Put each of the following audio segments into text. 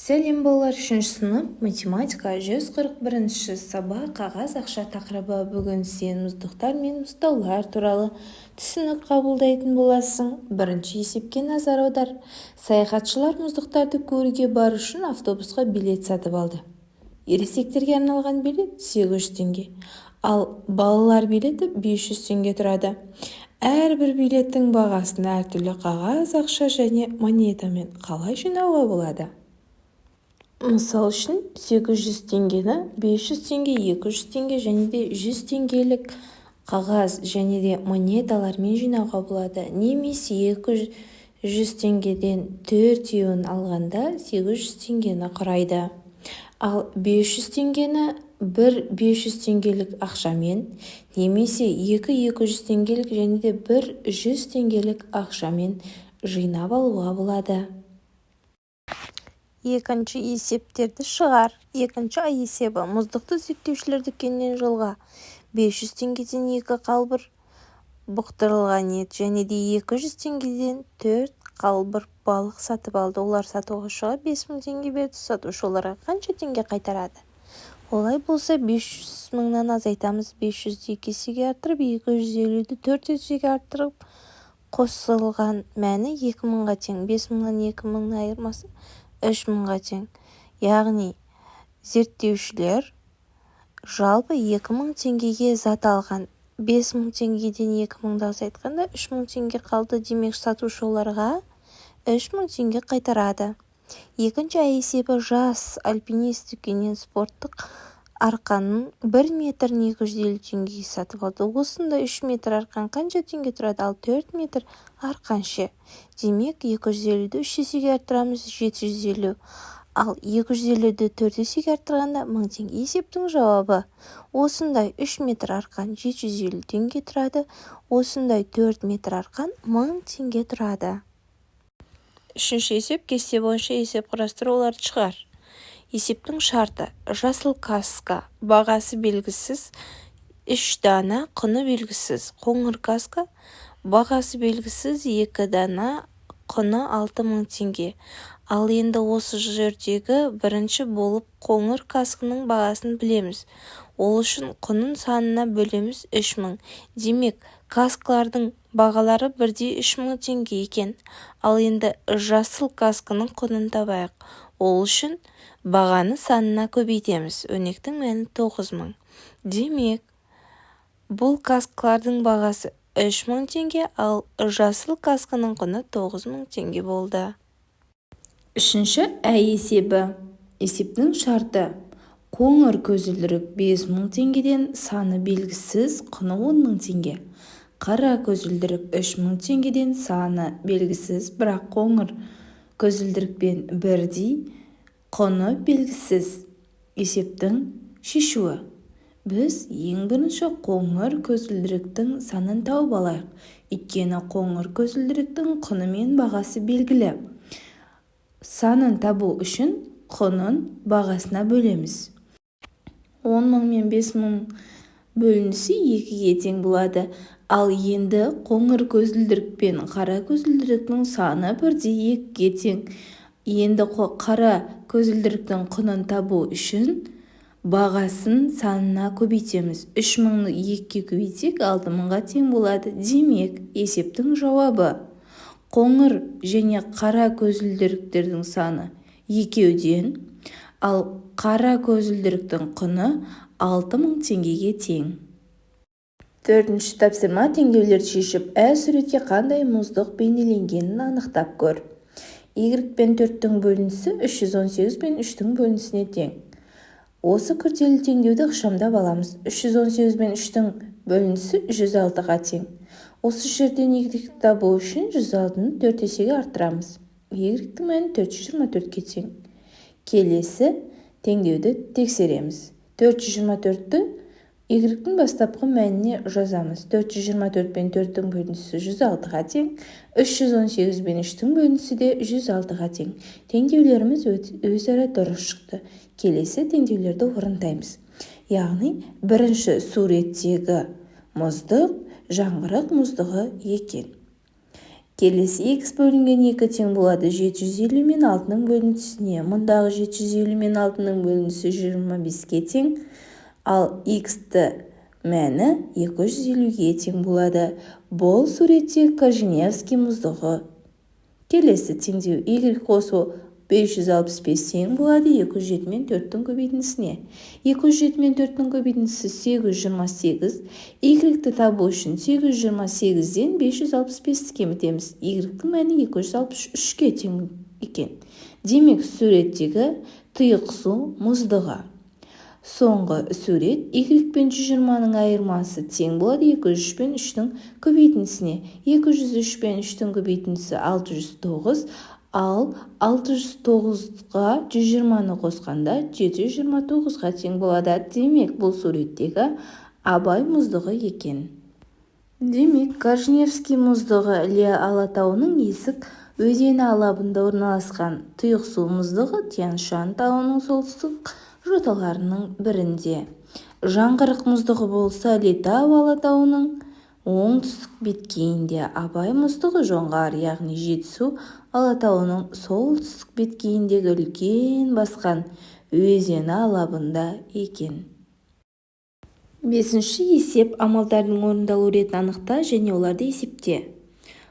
Сәлем, балалар! Үшінші сынып, математика, 141 сабақ, қағаз ақша тақырыбы. Бүгін сен мұздықтар мен мұзтаулар туралы түсінік қабылдайтын боласың. Бірінші есепке назар аудар. Саяхатшылар мұздықтарды көруге бару үшін автобусқа билет сатып алды. Ересектерге арналған билет 800 теңге, ал балалар билеті 500 теңге тұрады. Әрбір билеттің бағасын әртүрлі қағаз ақша және монетамен қалай жинауға болады? Мысал үшін, 800 теңгені 500 теңге, 200 теңге және де 100 теңгелік қағаз және де монеталармен жинауға болады. Немесе 200 теңгеден төртеуін алғанда 800 теңгені құрайды. Ал 500 теңгені бір 500 теңгелік ақшамен немесе екі 200 теңгелік және де бір 100 теңгелік ақшамен жинап алуға болады. Екінші есептерді шығар. Екінші А есебі. Мұздықты зерттеушілер дүкеннен жолға 500 теңгеден екі қалбыр бұқтырылған ет және де 200 теңгеден төрт қалбыр балық сатып алды. Олар сатушыға 5000 теңге берді. Сатушы оларға қанша теңге қайтарады? Олай болса, 500 мыңнан азайтамыз. 500-ді екі есеге арттырып, 250-ді төрт есеге арттырып, қосылған мәні 2000-ға тең. 5000-нан 2000-ның айырмасы 3000-ға тең. Яғни зерттеушілер жалпы 2000 теңгеге зат алған. 5000 теңгеден 2000-ды азайтқанда 3000 теңге қалды. Демек, сатушы оларға 3000 теңге қайтарады. Екінші А есебі. Жас альпинист дүкеннен спорттық арқанның 1 метрін 250 теңгеге сатып алды. Осындай 3 метр арқан қанша теңге тұрады? Ал 4 метр арқан ше? Демек, 250-ді 3 есеге арттырамыз, 750. Ал 250-ді 4 есеге арттырғанда 1000 теңге. Есептің жауабы: осындай 3 метр арқан 750 теңге тұрады, осындай 4 метр арқан 1000 теңге тұрады. Үшінші есеп. Кесте бойынша есеп құрастыру, оларды шығар. Есептің шарты: жасыл каска, бағасы белгісіз, үш дана, құны белгісіз. Қоңыр каска, бағасы белгісіз, екі дана, құны 6000 теңге. Ал енді осы жердегі бірінші болып қоңыр касканың бағасын білеміз. Ол үшін құнын санына бөлеміз, 3000. Демек, каскалардың бағалары бірдей, 3000 теңге екен. Ал енді жасыл касканың құнын табайық. Ол үшін бағаны санына көбейтеміз. Өрнектің мәні 9000. Демек, бұл каскалардың бағасы 3000 теңге, ал жасыл касканың құны 9000 теңге болды. Үшінші Ә есебі. Есептің шарты: қоңыр көзілдірік 5000 теңгеден, саны белгісіз, құны 10 000 теңге. Қара көзілдірік 3000 теңгеден, саны белгісіз, бірақ қоңыр көзілдірікпен бірдей, құны белгісіз. Есептің шешуі: біз ең бірінші қоңыр көзілдіріктің санын тауып алайық, өйткені қоңыр көзілдіріктің құны мен бағасы белгілі. Санын табу үшін құнын бағасына бөлеміз. 10 000 мен 5000 бөлінісі екіге тең болады. Ал енді қоңыр көзілдірік пен қара көзілдіріктің саны бірдей, екіге тең. Енді қара көзілдіріктің құнын табу үшін бағасын санына көбейтеміз. 3000-ды екіге көбейтсек, 6000-ға тең болады. Демек, есептің жауабы: қоңыр және қара көзілдіріктердің саны екеуден, ал қара көзілдіріктің құны 6000 теңгеге тең. Төртінші тапсырма. Теңдеулерді шешіп, ә суретке қандай мұздық бейнеленгенін анықтап көр. Y пен төрттің бөлінісі 318 пен үштің бөлінісіне тең. Осы күрделі теңдеуді ықшамдап аламыз. 318 бен үштің бөлінісі 106-ға тең. Осы жерден y табу үшін 106-ны төрт есеге арттырамыз. Y-тің мәні 424-ке тең. Келесі теңдеуді тексереміз. 424-ті y-тің бастапқы мәніне жазамыз. 424 пен төрттің бөлінісі 106-ға тең. 318 пен үштің бөлінісі де 106-ға тең. Теңдеулеріміз өзара дұрыс шықты. Келесі теңдеулерді орындаймыз. Яғни бірінші суреттегі мұздық жаңғырық мұздығы екен. Келесі х бөлінген 2 тең болады 750 мен 6-ның бөліндісіне. Мұндағы 750 мен 6-ның бөліндісі 25-ке тең, ал х-ті мәні 250-ге тең болады. Бұл суретте Корженевский мұздығы. Келесі теңдеу y қосу 565 тең болады 207 мен 4-тің көбейтіндісіне. 207 мен 4-тің көбейтіндісі 828. Y-ті табу үшін 828-ден 565-ті кемітеміз. Y-тің мәні 263-ке тең екен. Демек, суреттегі тұйық су мұздығы. Соңғы сурет y пен 120-ның айырмасы тең болады 203 пен 3-тің көбейтіндісіне. 203 пен 3-тің көбейтіндісі 609, ал 609-ға 120-ны қосқанда 729-ға тең болады. Демек, бұл суреттегі Абай мұздығы екен. Демек, Корженевский мұздығы Іле Алатауының Есік өзені алабында орналасқан. Тұйық су мұздығы Тянь-Шань тауының солтүстік жоталарының бірінде. Жаңғырық мұздығы болса Іле-Тау Алатауының оңтүстік беткейінде. Абай мұздығы Жоңғар, яғни Жетісу Алатауының солтүстік беткейіндегі үлкен Басқан өзені алабында екен. Бесінші есеп амалдардың орындалу ретін анықта және оларды есепте.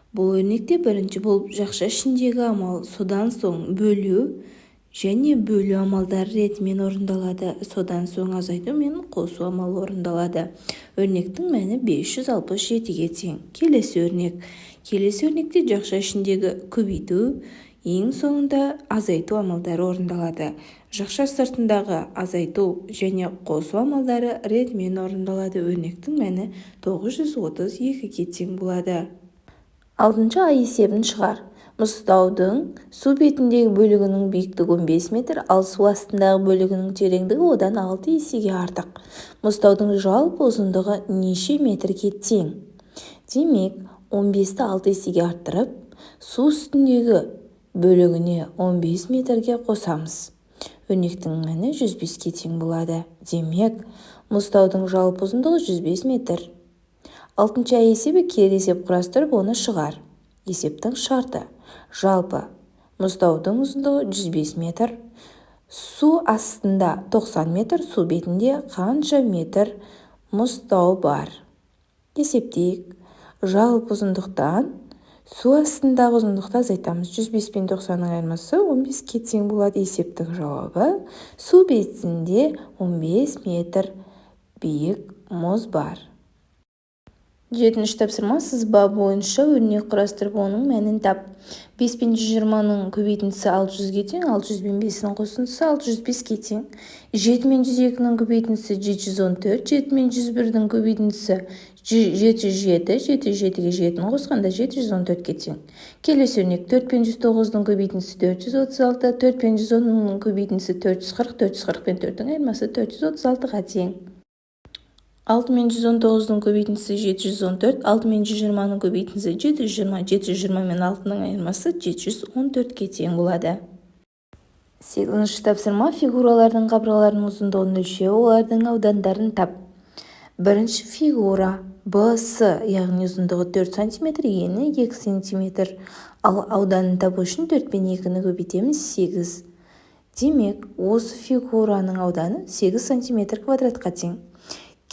Бұл өрнекте бірінші болып жақша ішіндегі амал, содан соң бөлу және бөлу амалдары ретімен орындалады. Содан соң азайту мен қосу амалы орындалады. Өрнектің мәні 567-ге тең. Келесі өрнек. Келесі өрнекте жақша ішіндегі көбейту, ең соңында азайту амалдары орындалады. Жақша сыртындағы азайту және қосу амалдары ретімен орындалады. Өрнектің мәні 932-ге тең болады. Алтыншы ай есебін шығар. Мұзтаудың су бетіндегі бөлігінің биіктігі 15 метр, ал су астындағы бөлігінің тереңдігі одан 6 есеге артық. Мұзтаудың жалпы ұзындығы неше метрге тең? Демек, 15-ті 6 есеге арттырып, су үстіндегі бөлігіне 15 метрге қосамыз. Өрнектің мәні 105-ке тең болады. Демек, мұзтаудың жалпы ұзындығы 105 метр. Алтыншы ай есебі кері есеп құрастырып, оны шығар. Есептің шарты. Жалпы мұзтаудың ұзындығы 105 метр, су астында 90 метр, су бетінде қанша метр мұзтау бар? Есептейік. Жалпы ұзындықтан су астындағы ұзындықты азайтамыз. 105 пен 90-ның айырмасы 15-ке тең болады. Есептің жауабы су бетінде 15 метр биік мұз бар. Жетінші тапсырма сызба бойынша өрнек құрастырып, оның мәнін тап. 5 пен 120-ның көбейтіндісі 600-ге тең, 600 пен 5-нің қосындысы 605-ке тең. 7 мен 102-нің көбейтіндісі 714, 7 мен 101-дің көбейтіндісі 707, 707-ге 7-ні қосқанда 714-ке тең. Келесі өрнек 4 пен 109-дың көбейтіндісі 436, 4 пен 110-ның көбейтіндісі 440, 440 пен 4-дің айырмасы 436-ға тең. 6 мен 119-дың көбейтіндісі 714, 6 мен 120-ның көбейтіндісі 720, 720 мен 6-ның айырмасы 714-ке тең болады. 8-ші тапсырма фигуралардың қабырғаларының ұзындығын өлшеу, олардың аудандарын тап. Бірінші фигура BS, яғни ұзындығы 4 см, ені 2 см. Ал ауданын табу үшін 4 пен 2-ні көбейтеміз 8. Демек, осы фигураның ауданы 8 см квадратқа тең.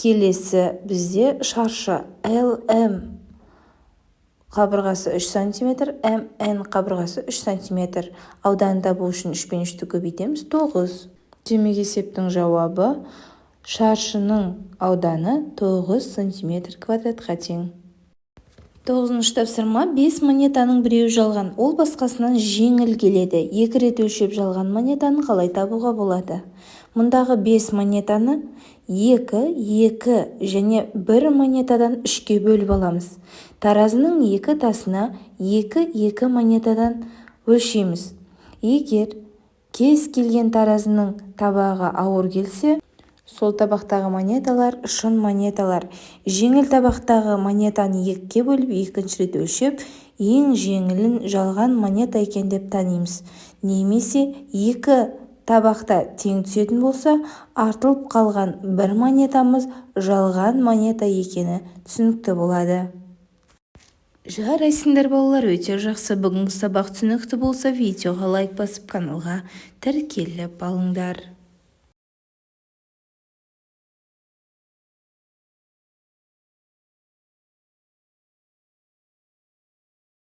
Келесі бізде шаршы LM қабырғасы 3 см, MN қабырғасы 3 см. Ауданын табу үшін 3 пен 3-ті көбейтеміз 9. Демек, есептің жауабы шаршының ауданы 9 см квадратқа тең. 9-шы тапсырма 5 монетаның біреуі жалған, ол басқасынан жеңіл келеді. 2 рет өлшеп жалған монетаны қалай табуға болады? Мұндағы 5 монетаны 2, 2 және 1 монетадан 3-ке бөліп аламыз. Таразының 2 тасына 2, 2 монетадан өлшейміз. Егер кез келген таразының табағы ауыр келсе, сол табақтағы монеталар шын монеталар. Жеңіл табақтағы монетаны 2-ке бөліп, екінші рет өлшеп, ең жеңілін жалған монета екен деп танимыз. Немесе 2 табақта тең түсетін болса, артылып қалған бір монетамыз жалған монета екені түсінікті болады. Жарайсыңдар, балалар, өте жақсы. Бүгінгі сабақ түсінікті болса, видеоға лайк басып, каналға тіркеліп алыңдар.